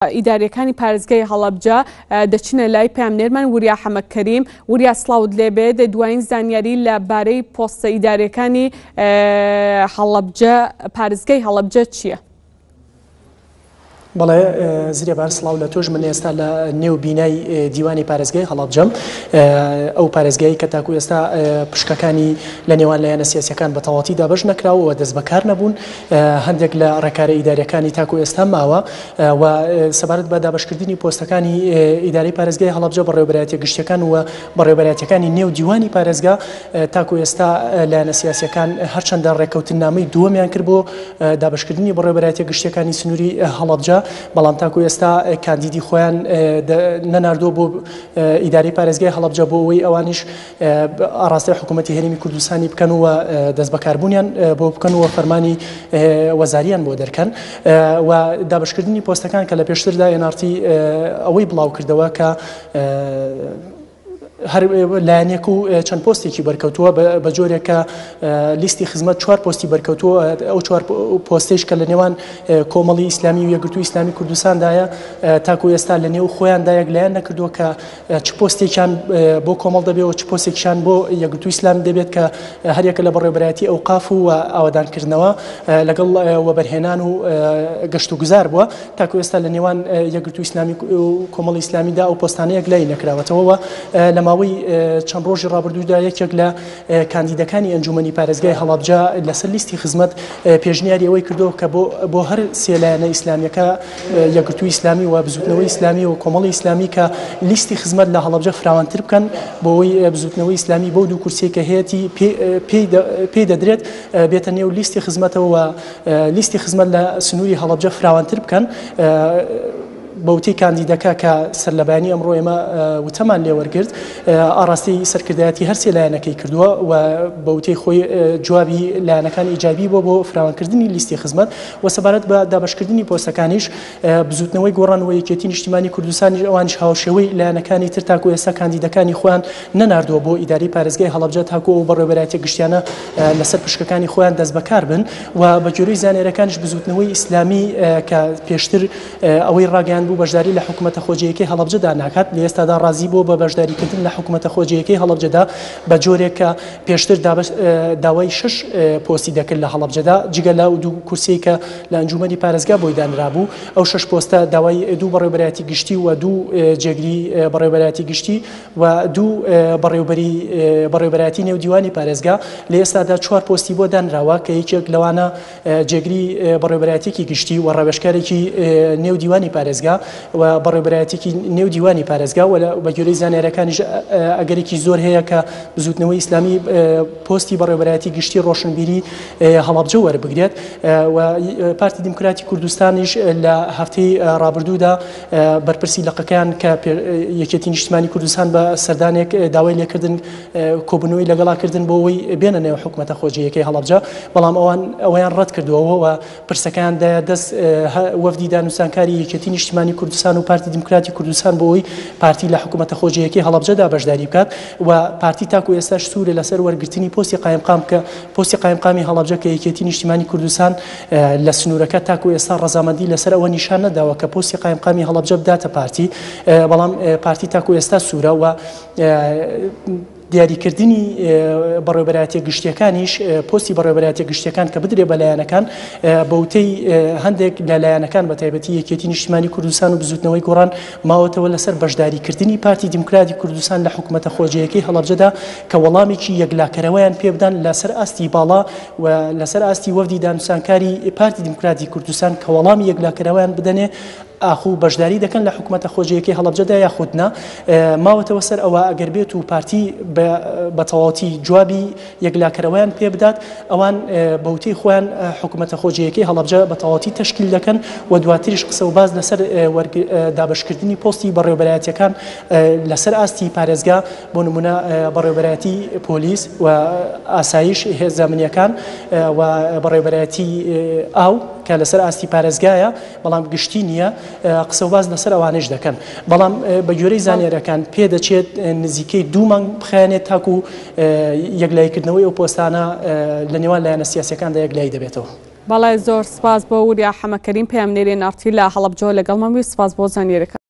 ئیداریەکانی پارێزگای هەڵەبجە دەچینە لای پەیامنێرمان وریا حەمە کەریم. وریا سڵاوت لێبێت، دوایین زانیاری لە بارەی پۆستە ئیداریەکانی هەڵەبجە پارێزگای هەڵەبجە چییە؟ بەڵێ زرێبار سڵاو لە تۆش من ئێستا لە نێو بینای دیوانی پارێزگای هەڵەبجەم ئەو پارێزگایی کە تاکو ئێستا پشکەکانی لە نێوان لایەنە سیاسەکان بە تەواتی دابش نەکراوە دەست بەکار نەبوون هەندێک لە ڕێکارە ئیداریەکانی تاکو ئێستا ماوە و سەبارەت بە دابەشکردنی پۆستەکانی ئیدارەی پارێزگای هەڵەبجە بەڕێوەبەرایەتیە گشتیەکان و بەڕێوەبەرایەتیەکانی نێو دیوانی پارێزگا تاکو ئێستا لایەنە سیاسیەکان هەرچەندە ڕێککەوتننامەی دووەمیان کرد بۆ دابەشکردنی بەڕێوەبەرایەتیە گشتیەکانی سنووری هەڵەبجە بەڵام تاکو ئێستا کاندیدی خۆیان نەناردووە بۆ ئیدارەی پارێزگای هەڵەبجە بۆ ئەوەی ئەوانیش ئاڕاستەی حکوومەتی هەرێمی کوردستانی بکەن و دەستبەکاربوونیان بۆ بکەن و فەرمانی وەزاریان بۆ دەرکەن و دابشکردنی پۆستەکان کە لە پێشتردا NRT ئەوەی بڵاو کردەوە کە هەر لایەنێک و چەند پۆستێکی بەرکەوتووە بە جۆرێک کە لیستی خزمەت چوار پۆستی بەرکەوتووە ئەو چوار پۆستیش کە لە نێوان کۆمەڵی ئیسلامی و یەکگرتوو ئیسلامی کوردستاندایە تاکو ئێستا لە نێو خۆیاندا یەکلایەن نەکردووە کە چ پۆستێکیان بۆ کۆمەڵ دەبێت و چ پۆستێکیان بۆ یەکگرتووی ئیسلامی دەبێت کە هەریەکە لە بەڕێوەبەرایەتی ئەوقاف و ئاوەدانکردنەوە لەگەڵ وەبەرهێنان و گەشتوگوزار بووە تاکو ئێستا لە نێوان یەکگرتووی ئیسلامی و کۆمەڵی ئیسلامیدا ئەو پۆستانە یەکلایی نەکراوەتەوە و لە ماوەی چەند ڕۆژی ڕابردوودا یەکێک لە کاندیدەکانی ئەنجومەنی پارێزگای هەڵەبجە لەسەر لیستی خزمەت پێشنیاری ئەوەی کردووە کە بۆ هەر سێ لایەنە ئیسلامیەکە یەکگرتووی ئیسلامی و بزوتنەوەی ئیسلامی و کۆمەڵی ئیسلامی کە لیستی خزمەت لە هەڵەبجە فراوانتر بکەن بۆ ئەوەی بزوتنەوەی ئیسلامی بەو دوو کورسیەی کە هەیەتی پێی دەدرێت بێتە نێو لیستی خزمەتەوە و لیستی خزمەت لە سنووری هەڵەبجە فراوانتر بکەن. بەوتەی کاندیدەکە کە سەرلەبەیانی ئەمڕۆ ئێمە وتەمان لێوەرگرت ئاڕاستەی سەرکردایەتی هەرسێ لایەنەکەی کردووە و بەوتەی خۆی جوابی لایەنەکان ئیجابی بووە بۆ فراوانکردنی لیستی خزمەت و سەبارەت بە دابەشکردنی پۆستەکانیش بزوتنەوەی گۆڕان و یەکێتی نیشتیمانی کوردستانیش ئەوانیش هاوشێوەی لایەنەکانی تر تاکو ئێستا کاندیدەکانی خۆیان نەناردووە بۆ ئیدارەی پارێزگای هەڵەبجە تاکو ئەو بەڕێوەبەرایەتیە گشتیانە لەسەر پشکەکانی خۆیان دەستبەکار بن و بە گوێرەی زانیاریەکانیش بزوتنەوەی ئیسلامی کە پێشتر ئەوەی ڕاگەیاند بوو بەشداری لە حکومەتە خۆجێیەکەی هەڵەبجەدا ناکات لە ئێستادا ڕازی بووە بە بەشداریکردن لە حکومەتە خۆجێیەکەی هەڵەبجەدا بە جۆرێک کە پێشتر داوای شەش پۆستی دەکرد لە هەڵەبجەدا جگە لە دوو کورسیەی کە لە ئەنجومەنی پارێزگا بۆی دانرابوو ئەو شەش پۆستە داوای دوو بەڕێوەبەرایەتی گشتی و دوو جێگری بەڕێوەبەرایەتی گشتی و دوو بەڕێوبەری بەڕێوبەرایەتی نێو دیوانی پارێزگا لە ئێستادا چوار پۆستی بۆ دانراوە کە یەکێک لەوانە جێگری بەڕێوبەرایەتیەکی گشتی و ڕاوێژکارێکی نێو دیوانی پارێزگا و بەڕێوبەرایەتیەکی نێو دیوانی پارێزگا و بە گوێرەی زانیاریەکانیش ئەگەرێکی زۆر هەیە کە بزوتنەوەی ئیسلامی پۆستی بەڕێوبەرایەتی گشتی ڕۆشنبیری هەڵەبجە وەربگرێت و پارتی دیموکراتی کوردستانیش لە هەفتەی ڕابردوودا بەرپرسی لقەکەیان کە یەکێتی نیشتمانی کوردستان بە سەردانێک داوای لێکردن کۆبوونەوەی لەگەڵا کردن بۆ ئەوەی بێنە نێو حکومەتە خۆجێیەکەی هەڵەبجە، بەڵام ئەوان ئەوەیان ڕەتکردووەوە و پرسەکەیان دایە دەست وەفدی دانوستانکاری یەکێتی نیشتیمانی کوردستان و پارتی دیموکراتی کوردستان بۆ ئەوەی پارتی لە حکومەتە خۆجێیەکەی هەڵەبجەدا بەشداری بکات و پارتی تاکو ئێستاش سوورە لەسەر وەرگرتنی پۆستی قایمقام کە پۆستی قایمقامی هەڵەبجە کە یەکێتی نیشتیمانی کوردستان لە سنوورەکە تاکو ئێستا ڕەزامەندی لەسەر ئەوە نیشان نەداوە کە پۆستی قایمقامی هەڵەبجە بداتە پارتی بەڵام پارتی تاکو ئێستا سوورە و دیاریکردنی بەڕێوەبەرایەتیە گشتیەکانیش پۆستی بەڕێوەبەرایەتیە گشتیەکان کە بدرێ بە لایەنەکان بەوتەی هەندێک لە لایەنەکان بە تایبەتی یەکێتی نیشتیمانی کوردستان و بزوتنەوەی گۆڕان ماوەتەوە لەسەر بەشداریکردنی پارتی دیموکراتی کوردستان لە حکومەتە خۆجێیەکەی هەڵەبجەدا کە وەڵامێکی یەکلاکەرەوەیان پێبدان لەسەر ئاستی باڵا و لەسەر ئاستی وەفدی دانوسانکاری پارتی دیموکراتی کوردستان کە وەڵامی یەکلاکەرەوەیان بدەنێ ئاخو بەشداری دەکەن لە حکومەتە خۆجێیەکەی هەڵەبجەدا یاخود نا، ماوەتەوە سەر ئەوە ئەگەر بێت و پارتی بە تەواوەتی جوابی یەکلاکەرەوەیان پێ بدات ئەوان بە وتەی خۆیان حکومەتە خۆجێیەکەی هەڵەبجە بە تەواوەتی تەشکیل دەکەن و دواتریش قسە و باس لەسەر دابەشکردنی پۆستی بەڕێوەبەرایەتیەکان لەسەر ئاستی پارێزگا بۆ نمونە بەڕێوەبەرایەتی پۆلیس و ئاسایش هێزە ئەمنیەکان و بەڕێوەبەرایەتی ئاو کە لەسەر ئاستی پارێزگایە بەڵام گشتی نییە، قسە و باس لەسەر ئەوانەیش دەکەن. بەڵام بە گوێرەی زانیارییەکان پێدەچێت نزیکەی دوو مانگ بخایەنێت تاکو یەکلاییکردنەوەی ئەو پۆستانە لە نێوان لایەنە سیاسییەکاندا یەکلایی دەبێتەوە. بەڵێ زۆر سپاس بۆ وریا حەمەکەریم پەیامنێری ئێن ئاڕ تی لە هەڵەبجەوە لەگەڵمان بووی سپاس بۆ زانیاریەکان.